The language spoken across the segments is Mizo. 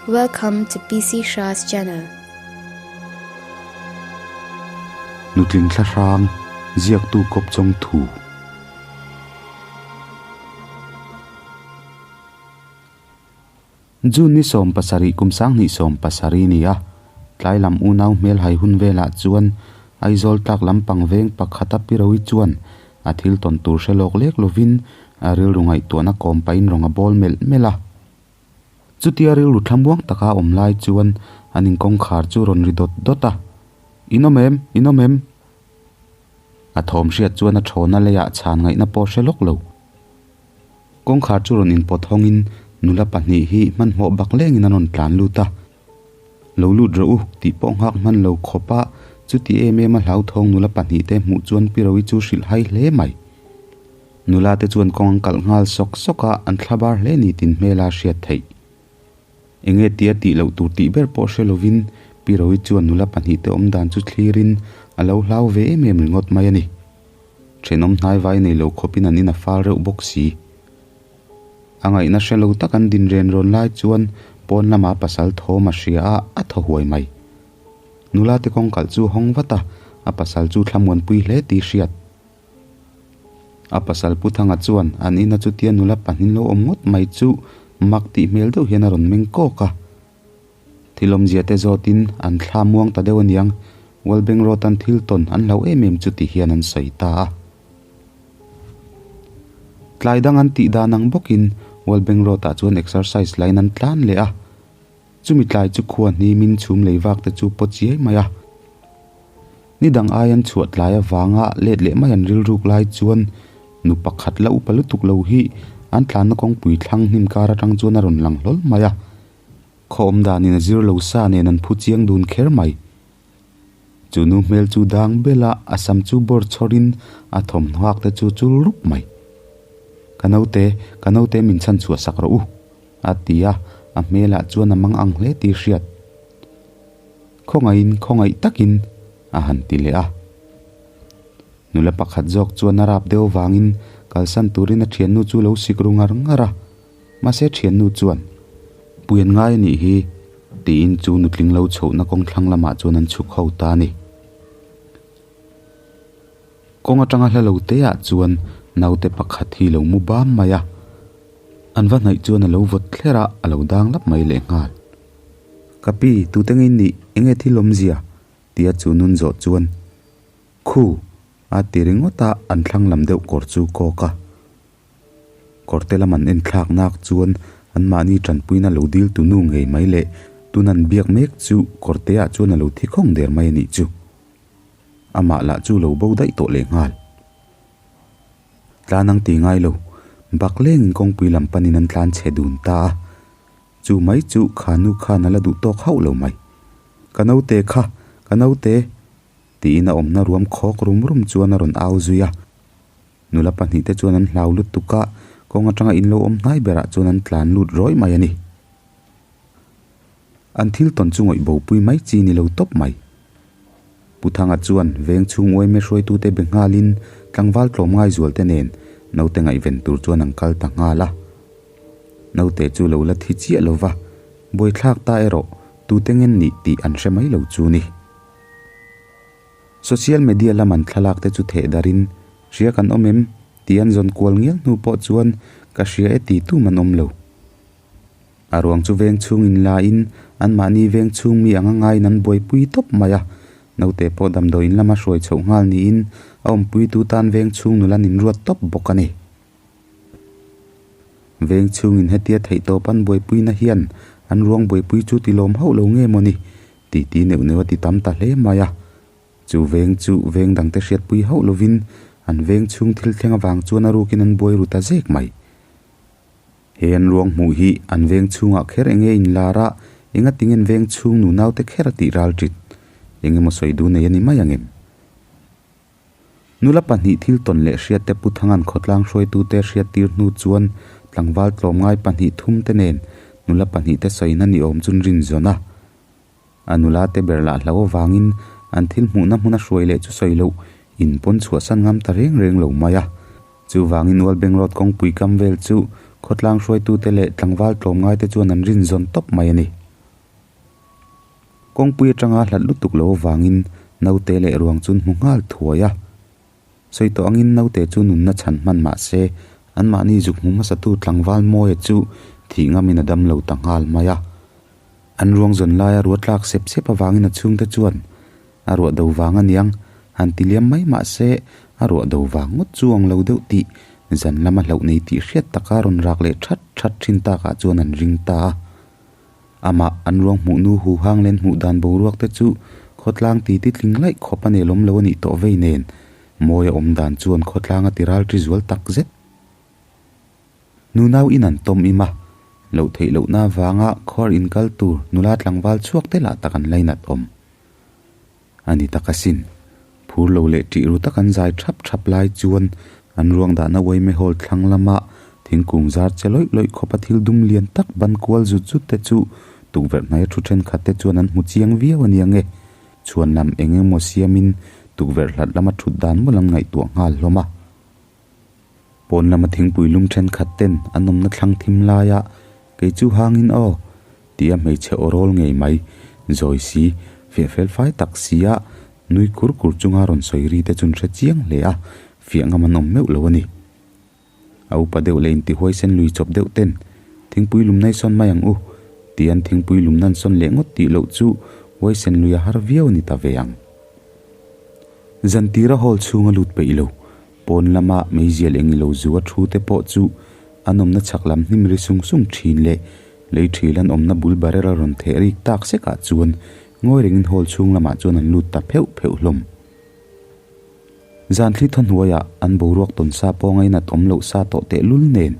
Welcome to PC Shah's channel. Nutling thlahrang ziaktu kawp chawng thu. June ni 17 kum 2017 ni a, tlai lam unau hmel hai hun velah chuan Aizawl tlak lampang veng pakhata Piroui chuan a thil tawn tur hre lawk lek lovin a rilru ngaihtuahna kawm pahin rawng a bawl melh melh a. Chutia rilru thlamuang taka a awm lai chuan an inkawngkhar chu rawn ri dawt dawt a, In awm em? In awm em? A thawm hriat chuan a thawna leiah chhan ngaihna pawh hre lawk lo. Kawngkhar chu rawn inpawt hawngin nula pahnih hi hmanhmawh bak lengin an rawn tlan lut a. Lo lut rawh u tih pawh nghak hman lo khawp a, chuti em em a hlauthawng nula pahnihte hmuh chuan Pi Rovi chu hrilh hai hle mai. Nula te chuan kawng an kalh nghal sawk sawk a, an thla bar hle ni tin hmela hriat theih. Enge tia tih loh tur tih ber pawh hre lovin Pi Rovi chuan nula pahnihte awm dan chu thlirin a lo hlau ve em em ringawt mai a ni. Thenawm hnai vai nei lo khawpin an in a fal reuh bawk si. A ngaihna hre lo tak an din ren rawn lai chuan pawn lama pasal thawm a hria a, a thaw huai mai. Nula te kawng kalh chu hawng vat a, a pasal chu thlamuanpui hle tih hriat. A pasal Pu Thanga chuan an ina chutia nula pahnih lo awm ngawt mai chu mak tih hmel deuh hian a rawn meng kawk a. Thil awmzia te zawtin an thla muang ta deuh aniang, Walbeng Road-a'n thil tawn an hlau em em chu ti hian an sawi ta a. Tlai dang an tih dan ang bawkin Walbeng Road-ah chuan exercise lain an tlan leh a. Chumi tlai chu khua hnimin chhum lei vak te chu paw chiai mai a. Ni dang ai an chhuah tlai avanga let leh mai an rilruk lai chuan nu pakhat la upa lutuk lo hi an tlanna kawngpui thlang hnim kar atang chuan a rawn lang hlawl mai a. Khaw awm danin a zir lo sa nen an phu chiang dun kher mai. Chu nu hmel chu dang bel a, a sam chu bawr chhawrin a thawmhnaw hak te chu chul rup mai. Ka naute, ka naute min chhan chhuah sak rawh u, a ti a, a hmelah chuan a mang ang hle tih hriat. Khawngaihin, khawngaih takin, a han ti leh a. Nula pakhat zawk chuan a rap deuh avangin kalsan turin a thiannu chu lo sik ru ngar ngar a. Mahse thiannu chuan, Puian ngai a nih hi, tiin chu nutling lo chhohna kawng thlang lamah chuan an chhuk ho ta a ni. Kawng atanga hla lo te ah chuan naute pakhat hi lo mu bam mai a. An va hnaih chuan a lo vawt thler a, a lo dang lap mai lehnghal. Ka pi, tute nge nih? Enge thil awmzia? Tia chu nun zawh chuan, Khu! a ti ringawt a, an thlang lam deuh kawr chu kawk a. Kawrte lam an en thlak nak chuan anmahni tanpuina lo dil tu nu ngei mai leh tun an biak mek chu kawrte ah chuan a lo thi khawng der mai a nih chu. Amah lah chu lo bo daih tawh leh nghal. Tlan ang ti ngai lo, bak lengin kawngpui lam panin an tlan chhe dun ta a. Chu mai chu kha nu khan a la duh tawk hauh lo mai. Ka naute kha, ka naute! Tiin a awmna ruam khawk rum rum chuan a rawn au zui a. Nula pahnihte chuan an hlau lutuk a, kawng atanga in lo awm hnai berah chuan an tlan lut rawih mai a ni. An thil tawn chu ngawih bopui mai chi ni lo tawp mai. Pu Thanga chuan veng chhung uaime hruaitute be nghalin tlangval tlawm ngai zualte nen naute ngaihven tur chuan an kal ta nghal a. Naute chu lo la thi chiah lo va, buaithlak ta erawh tute ngen nih tih an hre mai lo chu ni. Social media lam an thlalak te chu theh darin, Hria kan awm em? tih an zawn kual ngial hnu pawh chuan ka hria e ti tum an awm lo. A ruang chu veng chhung in la in anmahni veng chhung mi anga ngaiin an buaipui tawp mai a, naute pawh damdawiin lama hruai chhoh nghal niin a awmpuitu tan veng chhung nula an inruat tawp bawk a ni. Veng chhungin hetia theihtawp an buaipuina hian an ruang buaipui chu tilawm hauh lo nge mawni Titi neuh neuh a ti tam ta hle mai a, chu veng chu veng dangte hriatpui hauh lovin an veng chhung thil thleng avang chuan a rukin an buai ru ta zek mai. He an ruang hmuh hi an veng chhungah kher enge inlar a, enga tinge veng chhung nunaute kher a tih ral ṭit? Engemaw sawi duh nei a ni mai ang em? Nula pahnih thil tawn leh hriatte Pu Thangan khawtlang hruaitute hriattir hnu chuan tlangval tlawmngai pahnih thum te nen nula pahnih te sawina ni awm chun rin zawn a. A nula te ber lah hlau avangin an thil hmuhna hmuna hruai leh chu sawi loh in pawn chhuahsan ngam ta reng reng lo mai a. Chuvangin Ualbeng Road kawngpui kam vel chu khawtlang hruaitute leh tlangval tlawmngai te chuan an rin zawn tawp mai a ni. Kawngpui atanga hlat lutuk lo avangin naute leh ruang chu an hmu nghal thuai a. Sawi tawh angin naute chu nunna chhan hman mah se anmahni zuk hmu hmasatu tlangval Mawia chu thih ngamin a dam lo ta nghal mai a. An ruang zawn laia ruah tlak sep sep avangin a chhungte chuan a ruah do vang aniang han ti liam mai mah se a ruah do vang ngawt chu ang lo deuh tih zan lama hlauh nei tih hriat taka rawn rak leh that that thin takah chuan an ring ta a. Amah an ruang hmuh nu huhang len hmuh dan boruak te chu khawtlang ti ti tling laih khawp a nelawm lo a nih tawh vei nen mawi a awm dan chuan khawtlang a ti ral ṭi zual tak zet. Nunau in an tawm im a, loh theih lohna avanga khuar inkal tur nula tlangval chhuak te lah tak an lainat awm. A ni tak asin. Phur lo leh ṭih ru tak an zai ṭhap ṭhap lai chuan an ruang dahna uaime hall thlang lama thingkung zar che lawih lawih khawpa thil dum lian tak ban kual zut zut te chu tukverh hnaia thu ṭhenkhat te chuan an hmu chiang viau a nia nge. Chhuan lam eng emaw siamin tukverh hlat lama ṭhut dan mawlh an ngaihtuah nghal hlawm a. Pawn lama thingpui lum thenkhat ten an awmna thlang thim laia kei chu hangin aw tia hmeichhe aw rawl ngei mai zawi si fiah fel fai tak sia nui kur kur chunga rawn sawi ri te chun hre chiang hle a fiah ngam an awm meuh lo a ni. A upa deuh leh intihuai sen lui chawp deuh ten thingpui lum nai sawn mai ang u tian thingpui lum nan sawn leh ngawt tih loh chu huaisen lui a har viau a ni ta ve ang. Zantira hall chhunga lut peih lo Pawn lama meizial eng ilo zu a thu te pawh chu an awmna chhak lam hnim ri sung sung thin leh lei thil an awmna bul barrel a rawn theh rik tak sekah chuan ngawi rengin hall chhung lamah chuan an lut ta pheuh pheuh hlawm. Zan thli thaw hnuaiah an boruak tawn sa pawh ngainat awm loh sa tawh tehlul nen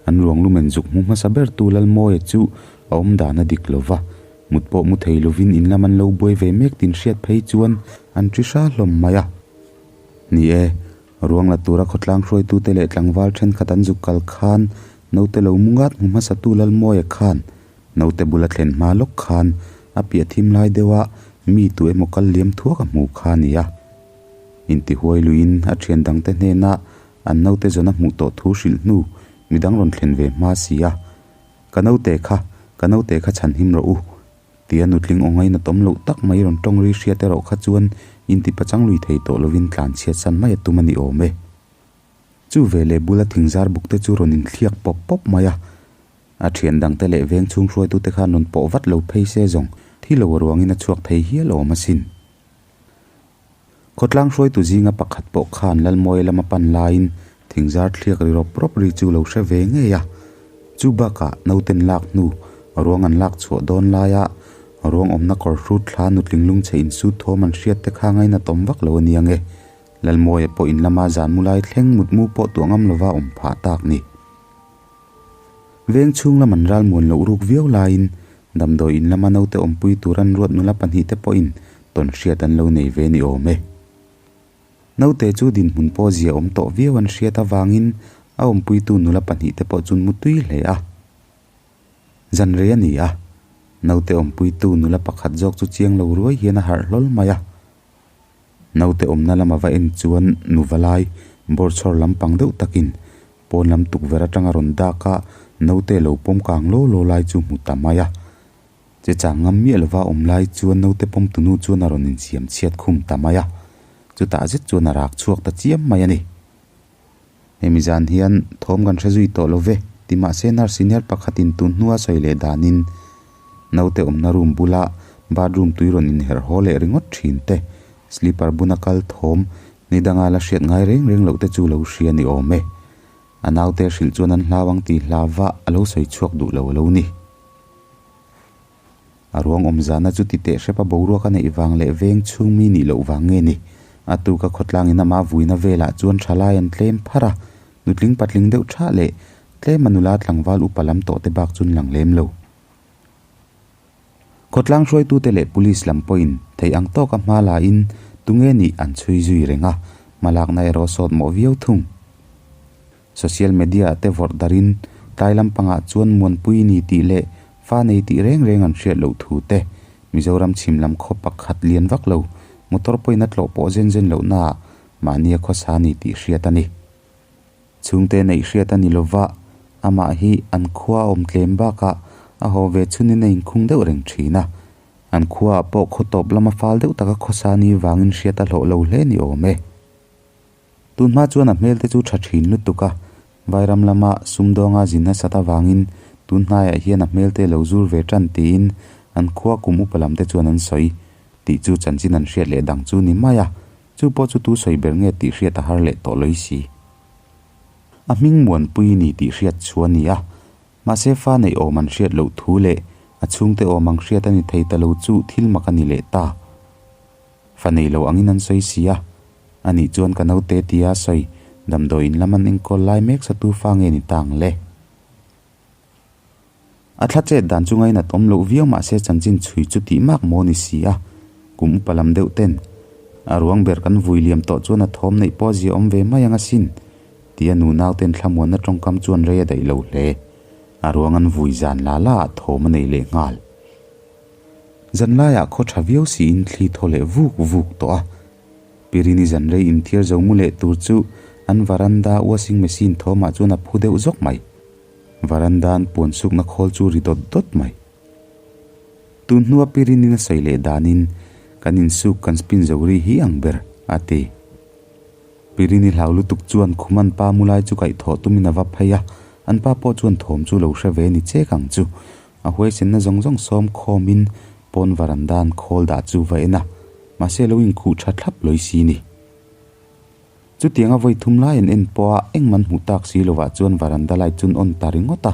an ruang lumen zuk hmu hmasa bertu Lalmawia chu a awm dan a dik lova, mut pawh mu thei lovin in lam an lo buai ve mek tin hriat phei chuan an ṭi hra hlawm mai a. Ni e, ruang la tura khawtlang hruaitute leh tlangval thenkhat an zuk kal khan naute lo mu ngat hmu hmasatu Lalmawia khan naute bula thlen hma lawk khan a piah thim lai deuha mi tu emaw kal liam thuak a hmu kha a ni a. Intihuai luiin a thian dangte hnena an naute zawn a hmuh tawh thu hrilh hnu midang rawn thlen ve hma si a, Ka naute kha, ka naute kha chhanhim rawh u, Tia nutling aw ngaina tawm loh tak mai rawn tawng ri hriat erawh kha chuan inti pachang lui thei tawh lovin tlan chhiat san mai a tum a ni awm e. Chu veleh bula thingzar buk te chu rawn inthliak pawp pawp mai a. A thian dangte leh veng chhung hruaitute khan rawn pawh vat lo phei se zawng thi lo ruangin a chhuak thei hial awm asin. Khawtlang hruaitu zinga pakhat pawh khan Lalmawia lama pan laiin thingzar thliak ri rawp rawp ri chu lo hre ve ngei a. Chu bakah nauten lak hnu ruang an lak chhuah dawn laia ruang awmna kawr hrut thla nutling lungchhe insut thawm an hriat te kha ngaina tawm vak lo a nia nge. Lalmawia pawh in lama zan mu lai thleng mutmu pawh tuah ngam lova awm phah tak ni. Veng chhung lam an ral muan loh ruk viau laiin damdawi in lama naute awmpui tur an ruat nula pahnihte pawhin tawn hriat an lo nei ve ni awm e. Naute chu dinhmun pawh zia awm tawh viau an hriat avangin a awmpuitu nula pahnihte pawh chun mu tui hle a. Zan rei a ni a, naute awmpuitu nula pakhat zawk chu chiang lo ruai hian a harh hlawl mai a. Naute awmna lama va en chuan nuva lai bawrchhawr lampang deuh takin Pawn lam tukverh atanga rawn dak a, naute lo pawm kang law law lai chu hmu ta mai a. Che chang ngam miah lova awm lai chuan naute pawm tunu chuan a rawn insiam chhiat khum ta mai a, chutah zet chuan a rak chhuak ta chiam mai a ni. Hemi zan hian thawm kan hre zui tawh lo ve, ti mahse nurse senior pakhatin tun hnua sawi leh danin naute awmna room bula bathroom tui rawn inherh haw leh ringawt thin te, slipper buna kal thawm Ni danga la hriat ngai reng reng loh te chu lo hria ni awm e. A naute hrilh chuan an hlau ang tih hla va a lo sawi chhuak duh lo a lo ni. A ruang awm zana chu ti teh hrep a boruak a neih vang leh veng chhung mi nih loh vang nge ni. A tuka khawtlangin amah vuina velah chuan thalai an tlem phar a, nutling patling deuh thah leh tlem a nula tlangval upa lam tawh te bak chun lang lem lo. Khawtlang hruaitute leh police lam pawhin theih ang tawka hma lain tunge nih an chhui zui reng a, hmalakna erawh sawt mawh viau thung. Social media ah te vawrh darin tlai lampangah chuan Muanpui ni tih leh fa nei tih reng reng an hriat loh thu te, Mizoram chhim lam khaw pakhat lian vak lo, motor pawhin a tlawh pawh zen zen lohnaah mahnia khawsa ni tih hriat a ni. Chhungte neih hriat a ni lova, amah hi an khua a awm tlem bakah a haw ve chhunin a inkhung deuh reng thin a. An khuaah pawh khaw tawp lama fal deuh taka khawsa ni vangin hriat a hlawh lo hle ni awm e. Tunhma chuan a hmel te chu tha thin lutuk a, Vairam lama sumdawnga zin nasat avangin tun hnaiah hian a hmel te lo zur ve tan tiin an khua kum upa lam te chuan an sawi tih chu chanchin an hriat leh dang chu ni mai a, chu pawh chu tu sawi ber nge tih hriat a har leh tawh lawih si. A hming muanpui ni tih hriat chu a ni a, mahse fa neih awm an hriat loh thu leh a chhungte awm ang hriat a ni thei ta lo chu thil mak a ni leh ta. Fa nei lo angin an sawi si a, anih chuan ka naute tia sawi damdawi in lam an enkawl lai mek sa tu fa nge ni ta ang le? A thla chet dan chu ngainat awm loh viau mahse chanchin chhui chu tih mak maw ni si a, kum upa lam deuh ten a ruang ber kan vui liam tawh chuan a thawm neih pawh a zia awm ve mai ang asin tia nu nau ten thlamuanna tawngkam chuan rei a daih lo hle. A ruang an vui zan la la ah thawm a nei leh nghal. Zanlaiah khaw tha viau siin thli thaw leh vuk vuk tawh a. Pirini zanrei inthiar zo mu leh tur chu an varanda washing machine thawmah chuan a phu deuh zawk mai. Varanda an puan sukna khawl chu ri dawt dawt mai. Tun hnua Pirinin a sawi leh danin kan insuk kan spin zo ri hi ang ber, a ti. Pirini hlau lutuk chuan khum an pa mu lai chu kaihthawh tumin a va phei a, an pa pawh chuan thawm chu lo hre ve ni chek ang chu. A huaisenna zawng zawng sawm khawmin pawn varanda an khawl dah chu va en a, mahse lo inkhuh tha thlap lawi si ni. Chutianga vawi thum lai an en pawh a engman hmuh tak si lovah chuan varanda light chu an on ta ringawt a.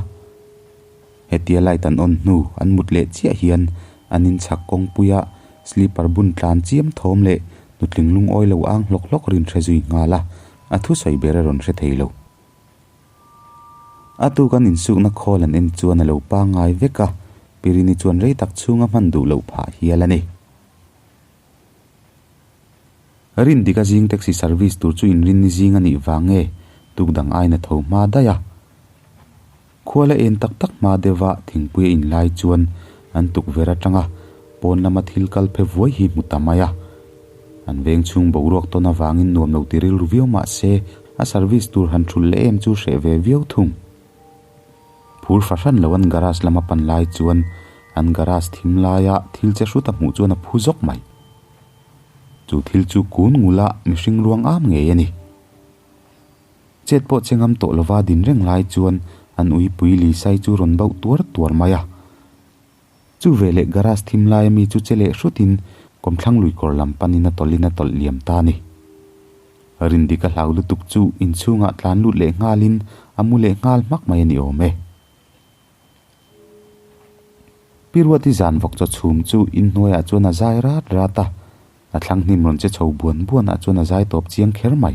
Hetia light an on hnu an mut leh chiah hian an inchhak kawngpuia sleeper bun tlan chiam thawm leh nutling lungawi lo ang hlawk hlawk rin hre zui nghal a, a thusawi ber a rawn hre thei lo. A tuk an insukna khawl an en chuan a lo pangngai vek a, Pirini chuan rei tak chhunga hman duh loh phah hial a ni. Rindika zing taxi service tur chu inrinni zing a nih vang nge tuk dang aina tho hma daih a. Khua la en tak tak hma deuha thingpui a inlai chuan an tukverh atanga pawn lama thil kal phe vuai hi hmu ta mai a. An veng chhung boruak tawn avangin nuam lo ti rilru viau mah se a service tur han thulh leh em chu hreh ve viau thung. Phur fahran lo an garage lama pan lai chuan an garage thim laia thil che hrut a hmuh chuan a phu zawk mai. Chu thil chu kun ngula mihring ruang am ngei a ni. Chet pawh che ngam tawh lova din reng lai chuan an uipui Lisai chu rawn bauh tuar tuar mai a. Chu veleh garage thim laia mi chu che leh hrutin kawmthlang lui kawr lam panin a tawlhin a tawlh liam ta a ni. Rindik a hlau lutuk chu inchhungah tlan lut leh nghalin a mu leh nghal hmak mai a ni awm e. Pi Ruati zan vawk chaw chhum chu inhnuaiah chuan a zai rat rat a, a thlang hnim rawn che chho buan buanah chuan a zai tawp chiang kher mai.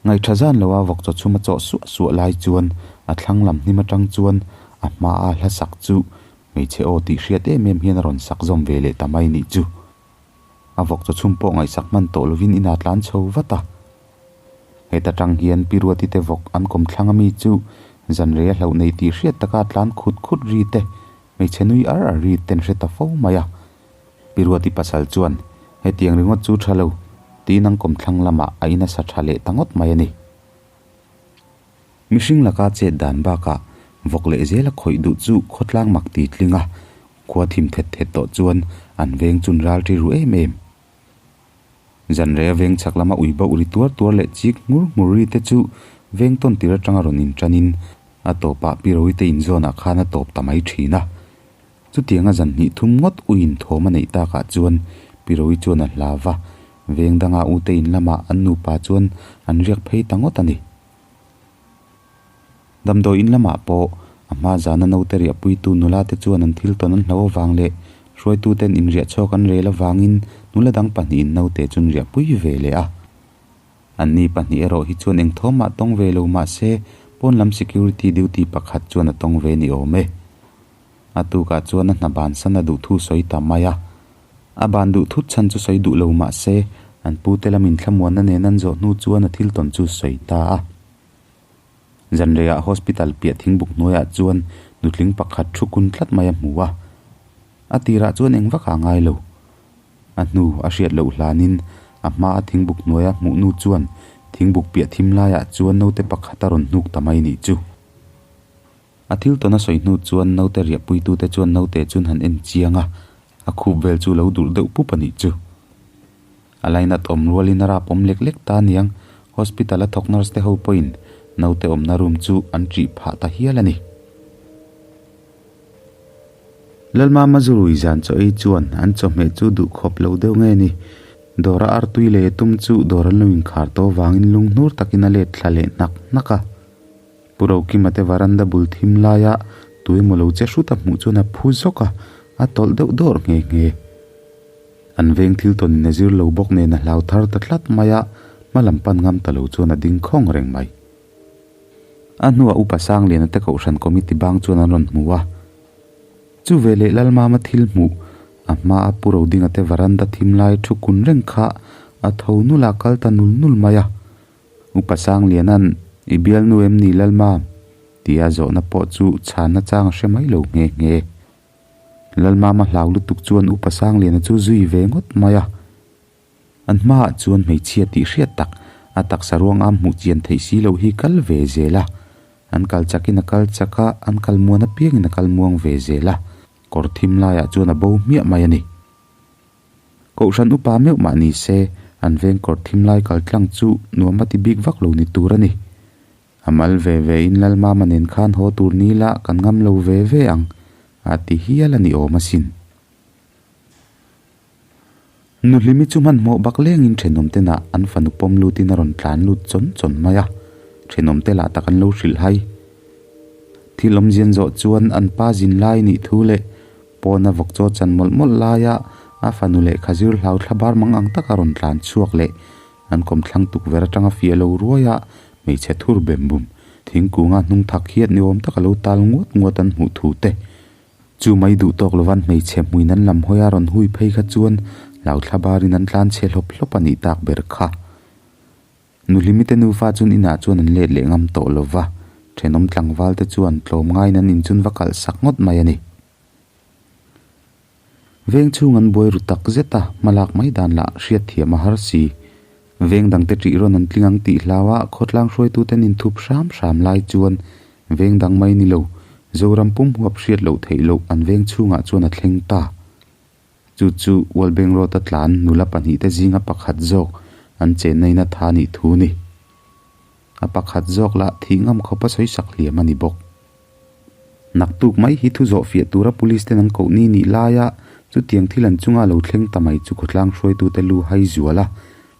Ngaihṭha zan loa vawk chaw chhum a chawh suah suah lai chuan a thlang lam hnim aṭang chuan a hmaa hla sak chu hmeichhe aw tih hriat em em hian a rawn sak zawm ve leh ta mai nih chu. A vawk chaw chhum pawh ngaihsak hman tawh lovin inah tlan chho vat a. Heta ṭang hian Pi Ruati te vawk an kawm thlang ami chu zanrei a hlauh nei tih hriat taka tlan khut khut ri te, hmeichhe nui ar ar ri ten hre ta fo mai a. Pi Ruati pasal chuan, Hetiang ringawt chu tha lo, tiin an kawmthlang lamah a in a sa tha leh ta ngawt mai a ni. Mihring laka chet dan bakah vawk leh zela khawih duh chu khawtlang mak ti tling a, khua thim thet thet tawh chuan an veng chun ral ri ru em em. Zanrei a veng chhak lama ui bauh ri tuar tuar leh chik hmur hmur ri te chu veng tawn tir atanga rawn inṭanin a tawpah Pi Rohite inzawnah khan a tawp ta mai ṭhin a. Chutianga zan hnih thum ngawt uiin thawm a neih takah chuan Pi Rohi chuan a hla va, veng danga ute in lamah an nupa chuan an riak phei ta ngawt a ni. Damdawi in lamah pawh a hma zana naute riahpuitu nula te chuan an thil tawn an hlo avang leh hruaituten inriah chhuak an rel avangin nula dang pahnihin naute chu an riahpui ve leh a. Anni pahnih erawh hi chuan eng thawmah tawng ve lo mah se pawn lam security duty pakhat chuan a tawng ve ni awm e. A tukah chuan a hna bansan a duh thu sawi ta mai a. A ban duh thut chhan chu sawi duh lo mah se, an pute lamin thlamuanna nen an zawh hnu chuan a thil tawn chu sawi ta a. Zanreiah hospital piah thingbuk hnuaiah chuan nutling pakhat thu kun tlat mai a hmu a. A tirah chuan eng vak a ngai lo. A hnu a hriat loh hlanin a hma a thingbuk hnuaia hmuh nu chuan thingbuk piah thim laiah chuan naute pakhat a rawn hnuk ta mai nih chu. A thil tawn a sawi hnu chuan naute riahpuitute chuan naute chun han en chiang a. A khup vel chu lo durh deuh pup a nih chu. A lainat awm rualin a rap awm lek lek ta aniang, hospital a thawk nurse te ho pawhin naute awmna room chu an ṭih phah ta hial a ni. Lalmama zurui zan chaw ei chuan an chawhmeh chu duh khawp lo deuh nge ni? Dawra artui lei a tum chu dawr an lo inkhar tawh avangin lunghnur takin a let thla leh hnak hnak a. Pu Rokima te varanda bul thim laia tuemaw lo che hrut a hmuh chuan a phu zawk a, a tawlh deuh dawr nghe nghe. An veng thil tawnin a zir lo bawk nen a hlau thar ta tlat mai a, hma lam pan ngam ta lo chuan a ding khawng reng mai. A hnuah Upa Sangliana te Kohhran Committee bang chuan an rawn hmu a. Chu veleh Lalmama thil hmuh, a hmaa Pu Rodinga te varanda thim lai thu kun reng kha a tho nul a kal ta nul nul mai a. Upa Sangliana'n, I bialnu em ni Lalmam? tia zawhna pawh chu chhanna chang a hre mai lo nghe nghe. Lalmama hlau lutuk chuan Upa Sangliana chu zui ve ngawt mai a. An hmaah chuan hmeichhia tih hriat tak, a taksa ruang am hmuh chian theih si loh hi kal ve zel a. An kal chakin a kal chak a, an kal muan apiangin a kal muang ve zel a. Kawr thim laiah chuan a bo hmiah mai a ni. Kohhran upa meuh mah ni se, an veng kawr thim lai kal tlang chu nuam a ti bik vak lo ni tur a ni. A mal ve ve in Lalmama nen khan haw tur ni la kan ngam lo ve ve ang, a ti hial a ni awm asin. Nuhlimi chu hmanhmawh bak lengin thenawmte nah an fanu pawm lutin a rawn tlan lut chawn chawn mai a, thenawmte lah tak an lo hrilh hai. Thil awmzian zawh chuan an pa zin lai nih thu leh pawna vawk chaw chan mawlh mawlh laia a fanu lehkha zir hlau thla bar mang ang taka rawn tlan chhuak leh an kawmthlang tukverh atanga fiah lo ruaia hmeichhe thur bem bum thingkunga hnung thak hiat ni awm taka lo tal nguat nguat an hmuh thu te Chu mai duh tawk lovan hmeichhe hmuin an lam hawi a rawn hui phei kha chuan hlau thla barin an tlan chhe hlawp hlawp a nih tak ber kha. Nuhlimi te nufa chuan inah chuan an let leh ngam tawh lova, thenawm tlangval te chuan tlawm ngaiin an inchun va kalh sak ngawt mai a ni. Veng chhung an buai ru tak zet a, hmalak mai dan lah hriatthiam a har si. Veng dangte ṭih rawn an tling ang tih hlaua khawtlang hruaituten inthup hram hram lai chuan Veng dang mai ni lo, Zoram pum huap hriat loh theih loh an veng chhungah chuan a thleng ta. Chu chu Walbeng Road-a tlan nula pahnihte zinga pakhat zawk an chenna in a tha nih thu ni. A pakhat zawk lah thih ngam khawpa sawi sak hliam a ni bawk. Naktuk mai hi thu zawh fiah tura police ten an koh ni nih laia chutiang thil an chunga lo thleng ta mai chu khawtlang hruaitute lu hai zual a,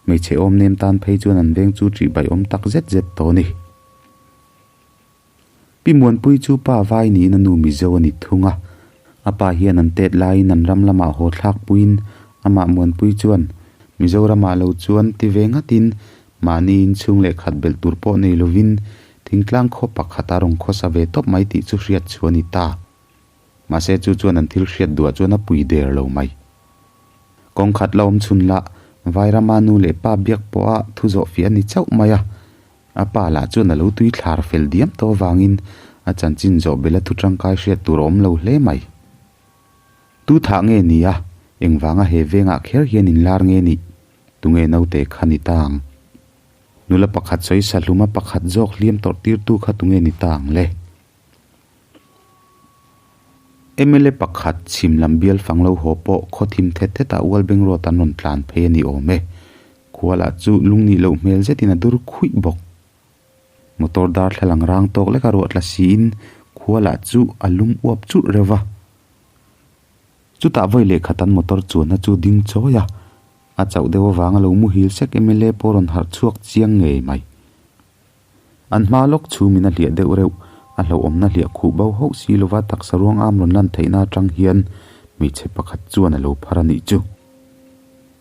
hmeichhe awm nem tan phei chuan an veng chu ṭihbaiawm tak zet zet tawh a ni. Pi Muanpui chu pa vai niin a nu Mizo a ni thung a. A pa hian an tet laiin an ram lamah haw thlak puiin amah Muanpui chuan Mizoramah lo chuan ti ve ngatin mahni inchhung leh khat belh tur pawh nei lovin thingtlang khaw pakhat a rawn khawsa ve tawp mai tih chu hriat chu a ni ta. Mahse chu chuan an thil hriat duah chuan a pui der lo mai. Kawng khat la awm chhun lah Vairama nu leh pa biak pawha thu zawh fiah a ni chauh mai a. A pa lah chuan a lo tui thlar fel diam tawh avangin a chanchin zawh bela thu tangkai hriat tur a awm lo hle mai. Tu thah nge ni a, engvanga he vengah kher hian inlar nge nih? Tunge naute kha ni ta ang? Nula pakhat sawi sahluma pakhat zawk hliam tawrh tirtu kha tunge ni ta ang le? Mla pakhat chhim lam bial fang lo haw pawh khaw thim thet thetah Ualbeng Road an rawn tlan phei a ni awm e. Khua lah chu lungnih loh hmel zetin a dur khuih bawk. Motor darthlalang rang tawk leka ruah tla siin khua lah chu a lum uap churh reuh va. Chutah vawi leh khat an motor chuanna chu ding chawi a, a chauh deuh avanga lo muhil sek mla pawh rawn harh chhuak chiang ngei mai. An hma lawk chhumin a hliah deuh reuh, a hlauhawmna hliah khuh bo hauh si lova taksa ruang am rawn lan theihna atang hian hmeichhe pakhat chuan a lo phar a nih chu.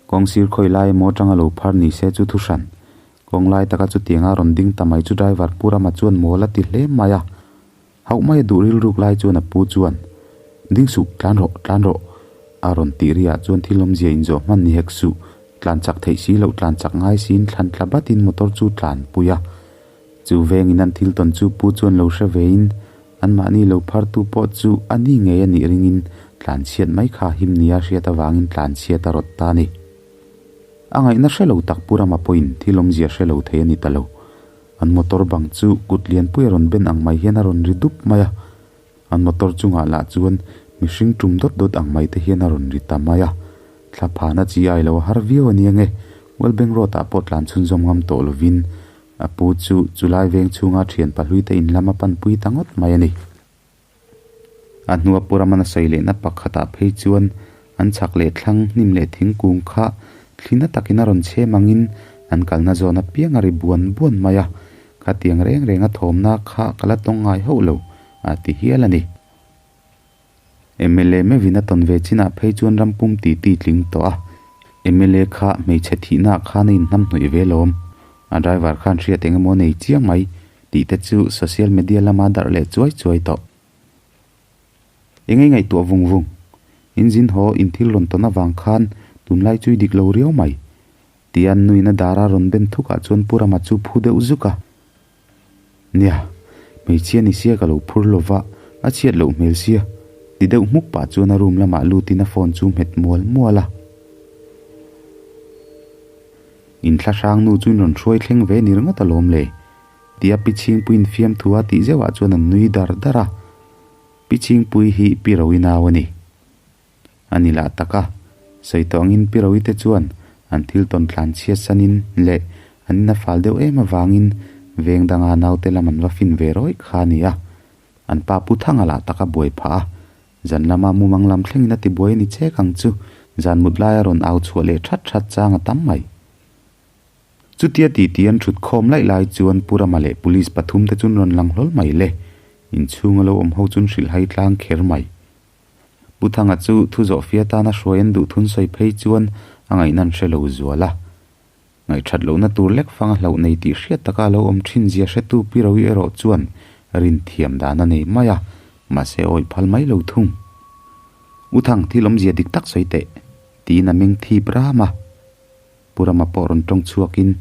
Kawng sir khawi lai emaw atanga lo phar ni se chu thu hran. Kawng lai taka chutianga rawn ding ta mai chu driver Pu Rama chuan mawl a ti hle mai a. Hauh mai a duh rilruk lai chuan a pu chuan, Ding suh, tlan rawh, tlan rawh, a rawn tih riah chuan thil awmzia inzawh hman ni hek suh, tlan chak theih si loh tlan chak ngai siin thlan tla batin motor chu tlan pui a. Chu vengin an thil tawn chu pu chuan lo hre vein anmahni lo phartu pawh chu a ni ngei a nih ringin tlan chhiat mai kha him nia hriat avangin tlan chhiat a rawt ta a ni. A ngaihna hre lo tak Pu Rama pawhin thil awmzia hre lo thei a ni ta lo. An motor bang chu kut lianpui a rawn ben ang mai hian a rawn ri dup mai a, an motor chungah lah chuan Mihring tum dawt dawt ang mai te hian a rawn ri ta mai a, thla phana chi ai lo a har viau a nia nge, Welbank Road ah pawh tlan chhunzawm ngam tawh lovin a pu chu chulai veng chhunga thian pahlui te in lam a panpui ta ngawt mai a ni. A hnua pu Ramana sawi lehna pakhatah phei chuan an chhak leh thlang hnim leh thingkung kha thli na takin a rawn chhem angin an kalna zawn apiang a ri buan buan mai a, khatiang reng renga thawmna kha ka la tawng ngai hauh lo a ti hial a ni. Mla meuhin a tawn ve chinah phei chuan ram pum ti ti tling tawh a, mla kha hmeichhe thihnaah khan a inhnamhnawih ve lawm. A driver khan hriat eng emaw nei chiang mai tih te chu social media lama darh leh chuai chuai tawh. Engei ngaihtuah vung vung. Inzin haw inthil rawn tawn avang khan tunlai chui dik lo riau mai. Tia nuina dara rawn ben thukah chuan Pu Rama chu phu deuh zuk a. Nia, hmeichhia ni sia ka lo phur lo va, a chhiat loh hmel sia. Ti deuh hmuk pah chuan a room lamah lutin a phone chu hmet mual mual a. Inthla hrang nu chu in rawn hruai thleng ve ni ringawt alawm le. Tia Pi Chhingpuiin fiamthu a tih zeuhah chuan an nui dar dar a. Pi Chhingpui hi Pi Rowi nau a ni. A ni lah tak a, sawi tawh angin Pi Rowi te chuan an thil tawn tlan chhiat sanin leh an in a fal deuh em avangin veng danga naute lam an va fin ve rawih kha a ni a. An pa Pu Thanga lah tak a buai phah a, zan lama mumang lam thlengin a ti buai a ni chek ang chu, zan mut laia rawn au chhuah leh that that chang a tam mai. Chutia titi an thut khawm laih lai chuan Pu Rama leh Police pathum te chuan rawn lang hlawl mai le, inchhunga lo awm ho chuan hrilhhai tlang kher mai. Pu Thanga chu thu zawh fia tana hruai an duh thun sawi phei chuan a ngaihna an hre lo zual a. Ngaihthat lohna tur lek fanga hlauh nei tih hriat taka a lo awm thin zia hretu Pi Roui erawh chuan rin thiam dan a nei mai a, mahse awih phal mai lo thung. U Thang, thil awmzia dik tak sawi teh, tiin a meng thip ram a. Pu Rama pawh rawn tawng chhuakin,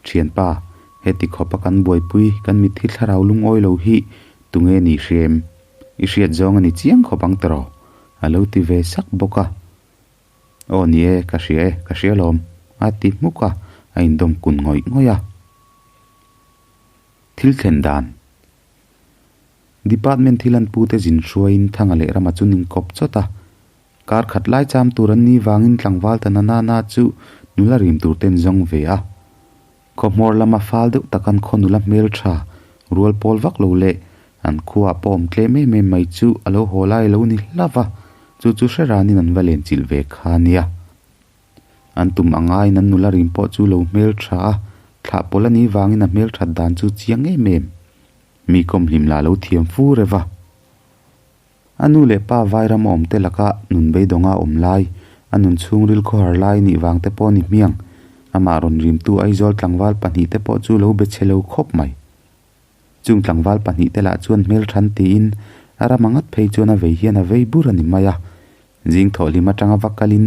Thianpa, heti khawpa kan buaipui kan mitthi thlarau lungawi lo hi tunge ni hrem? I hriat zawng a ni chiang khawp ang tiraw? A lo ti ve sak bawk a. Aw ni e, ka hria e, ka hria lawm, a ti hmuk a, a indawm kun ngawih ngawih a. Thil thlen dan. Department thil an pute zin hruaiin Thanga leh Rama chu ning kawp chawt a. Kar khat lai cham tur an nih vangin tlangval ta na na chu nula rim tur ten zawng ve a. Khaw hmawr lama fal deuh tak an khaw nula hmel tha, rual pawl vak lo leh an khuaah pawh awm tlem em em mai chu a lo haw lai lo ni hlauh va, chu chu hre ranin an va len chilh ve kha a nia. An tum ang aiin an nula rim pawh chu lo hmel tha a, thlah pawl a nih vangin a hmel that dan chu chiang em em. Mi kawmhlim lah lo thiam fu rev a. A nu leh pa vairam a awmte laka nun beidawnga awm lai, a nun chhungril khawhar lai nih vangte pawh ni hmiang. Amah rawn rimtu Aizawl tlangval pahnihte pawh chu lo be chhe lo khawp mai. Chung tlangval pahnihte lah chuan hmelthan tiin a ram a ngat phei chuan a vei hian a vei bur a ni mai a. Zing thawhhlim atanga va kalin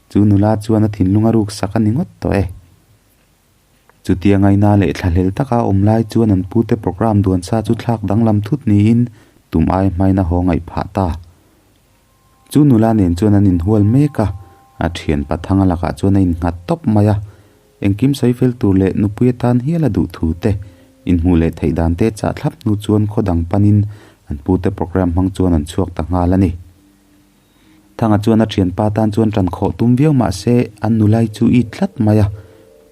chu nula chuan a thinlung a ruksak a ni ngawt tawh e. Chutia ngaina leh thlahlel taka a awm lai chuan an pute programme duan sa chu thlak danglam thut niin tum ai hmain a haw ngaih phah ta. Chu nula nen chuan an inhual mek a, a thian pathanga lakah chuan a innghat tawp mai a. Engkim sawi fel tur leh nupui atan hial a duh thu te, inhmuh leh theih dan te chah thlap hnu chuan khaw dang panin an pute programme hmang chuan an chhuak ta nghal a ni. Thanga chuan a thianpa tan chuan tan khawh tum viau mah se an nulai chu it tlat mai a,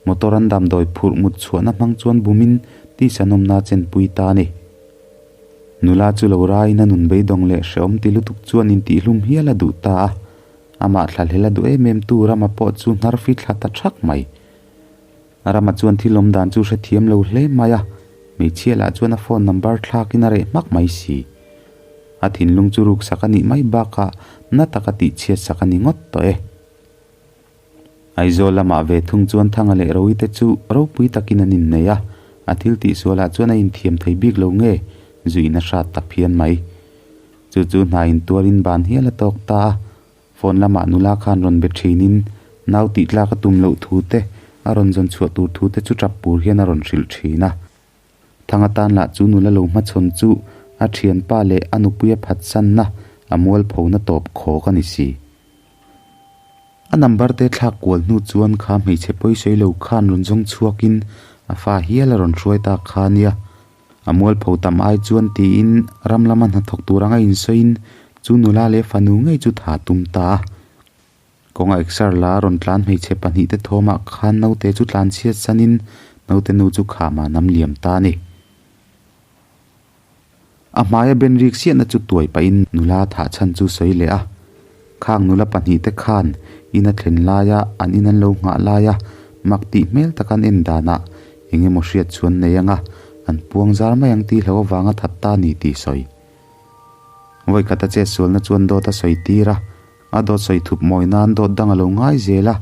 motor an damdawi phurh mut chhuahna hmang chuan bumin tisa nawmna a chenpui ta a ni. Nula chu lo raiin a nun beidawng leh hrehawm ti lutuk chuan intihhlum hial a duh ta a, amah thlahlel a duh em em tu Rama pawh chu hnar fi thla ta thak mai. Rama chuan thil awm dan chu hrethiam lo hle mai a, hmeichhia lah chuan a phone number thlakin a reh hmak mai si. A thinlung chu ruksak a nih mai bakah na taka tihchhiat sak a ni ngawt tawh e. Aizawl lamah ve thung chuan Thanga leh Rowi te chu ropui takin an innei a, a thil tihsualah chuan a inthiam thei bik lo nge zuiin a hrat ta phian mai. Chu chu hna intuarin ban hial a tawk ta a, Phone lamah nula khan rawn be thinin nau tih tlak a tum loh thu te, a rawn zawn chhuah tur thu te chu tap pur hian a rawn hrilh thin a. Thanga tan lah chu nula lo hmachhawn chu a thianpa leh a nupui a phatsanna a mualphona tawp khawk a ni si. A number te thlak kual hnu chuan kha hmeichhe pawisawi lo khan rawn zawng chhuakin a fa hial a rawn hruai ta kha nia. A mualpho tam ai chuan tiin ram lama hnathawk tur anga insawiin. Chu nula leh fanu ngei chu tha tum ta a. Kawnga exer la rawn tlan hmeichhe pahnihte thawmah khan naute chu tlan chhiat sanin naute nu chu khamah nam liam ta a ni. A hmaia ben rik siahna chu tuai pahin nula thah chhan chu sawi leh a. Khang nula pahnihte khan in a thlen laia an in an lo nghah laia mak tih hmel taka an en danah eng emaw hriat chuan nei anga an puang zar mai ang tih hlo avanga that ta a ni tih sawi. Vawikhat a chetsualna chuan dawt a sawi tir a, a dawt sawi thup mawi nan dawt dang a lo ngai zel a,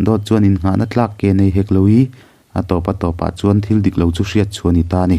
dawt chuan innghahna tlak ke nei hek lo i, a tawp a tawpah chuan thil dik lo chu hriat chhuah a ni ta a ni.